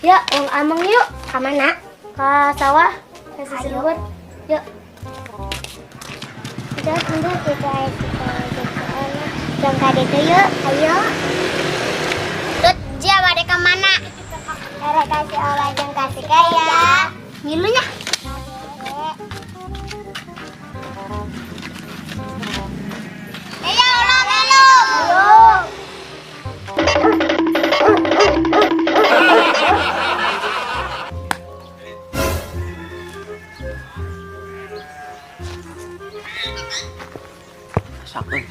Ya, Om Amang yuk. Ke mana? Ke sawah, ke sisi luhur. Yuk. Udah, tunggu kita kita itu yuk. Ayo. Tut, dia bade ke mana? Erek kasih olah jeung kasih kaya. Ngilunya. Ayo, ulah ngilu. Ayo. Sakeun.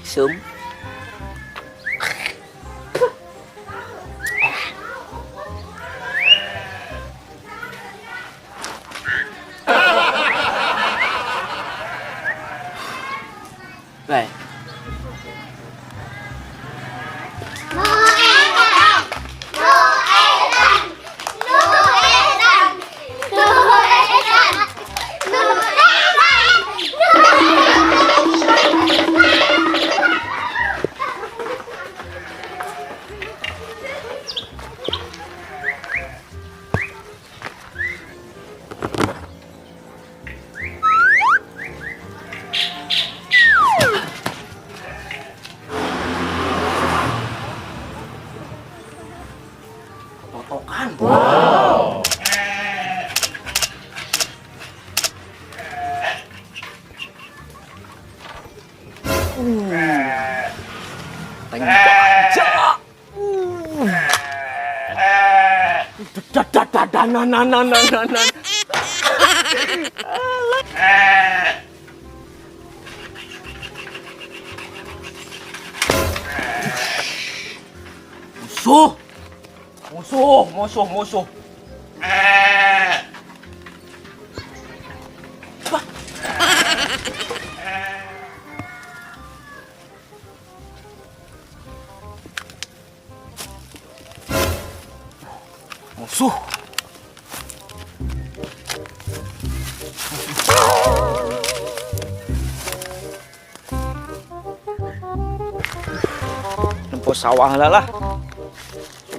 Sum. Baik. Nu edan, nu edan, nu edan, nu edan, nu edan. Totokan. Wow. Tank baja. Da da da da na na na na na na. Musuh. Musuh, musuh, musuh. Wah. Musuh. Nempo sawah lah lah.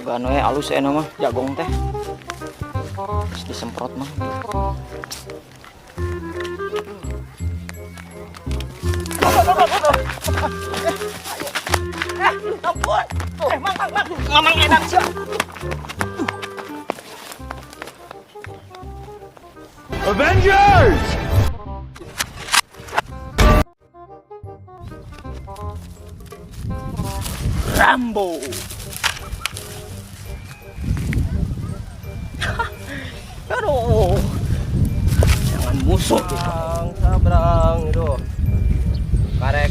Sugan we alus ena mah jagong teh. Terus disemprot mah. Ampun. Mang, mang, mang. Mamang edan sia. Avengers! Rambo. Aduh. Jangan musuh gitu. Sabrang itu. Karek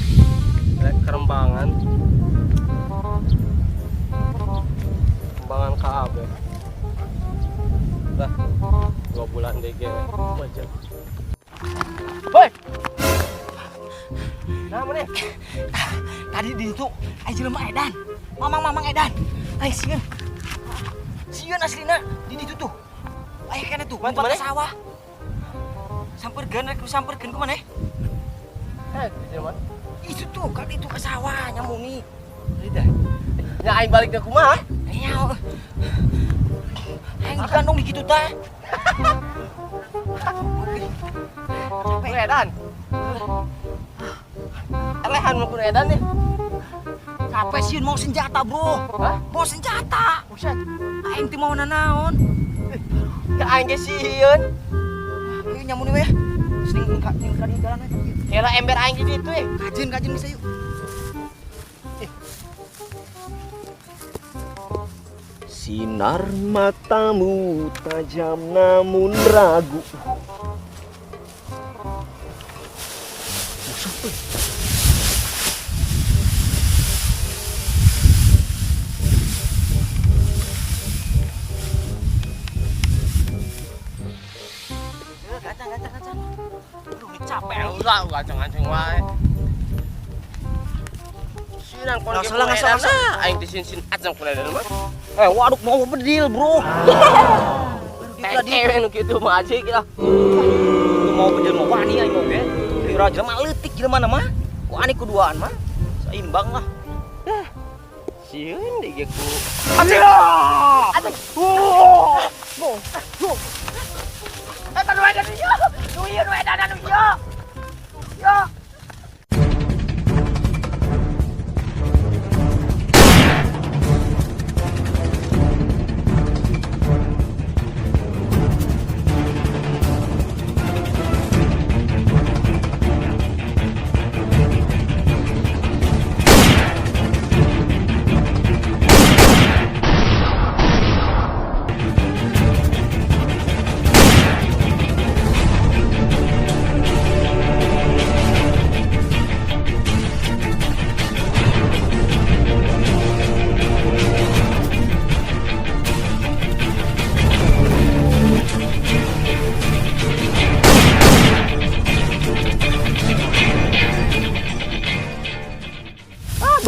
karek kerembangan. Kembangan KB. Dah 2 bulan DG aja. Woi. Nah, mana? Tadi di situ aya jelema edan. Mamang-mamang edan. Ai sieun. Sieun aslina di ditu tuh. Aya keneh tuh, Mana, tempat mana? sawah. Sampeurkeun rek sampeurkeun kumaha? Eh, di jelema. Itu tuh, kan itu ke sawah nyambungi. Tidak. Ya aing balik ke kumaha? Nya. Aing digandong di kitu tah. Capek edan. Elehan mah kudu edan nih. Capek sieun mau senjata, Bro. Hah? Mau senjata. Buset. Aing teu mau nanaon. Ya aing ge sieun. Ayo nyamun we ya. Sing ka ning ka di jalan we. Kira ember aing di ditu eh. Kajeun kajeun bisa yuk. Sinar matamu tajam namun ragu. Musuh euy. Gancang gancang gancang. Aduh, ini capek. Ulah gancang-gancang wae. Sinan kon Nggak salah, nggak salah, nggak salah. Aing teh sin-sin acang ku edan mah. Eh, waduh mau bedil, Bro. Teh nu kitu mah aja lah. Mau bedil mau wani aing oge. Ira jelema leutik jelema mah. Wani kuduaan mah. Seimbang lah. Sieun deui ge ku. Acing. Eta nu edan ieu. Nu ieu nu edan nu ieu. Yo.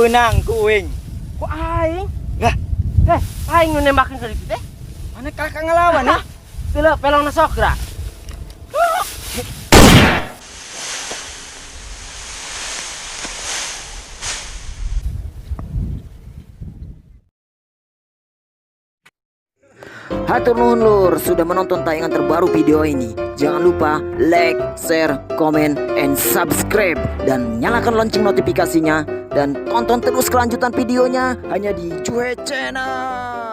Benang kuing. Ku aing? Lah, Aing nu nembakeun ka ditu teh. Mana kalah ngelawan ya? Teu pelongna sok geura. Hatur nuhun lur sudah menonton tayangan terbaru video ini. Jangan lupa like, share, comment, and subscribe. Dan nyalakan lonceng notifikasinya. Dan tonton terus kelanjutan videonya hanya di Juhe Channel.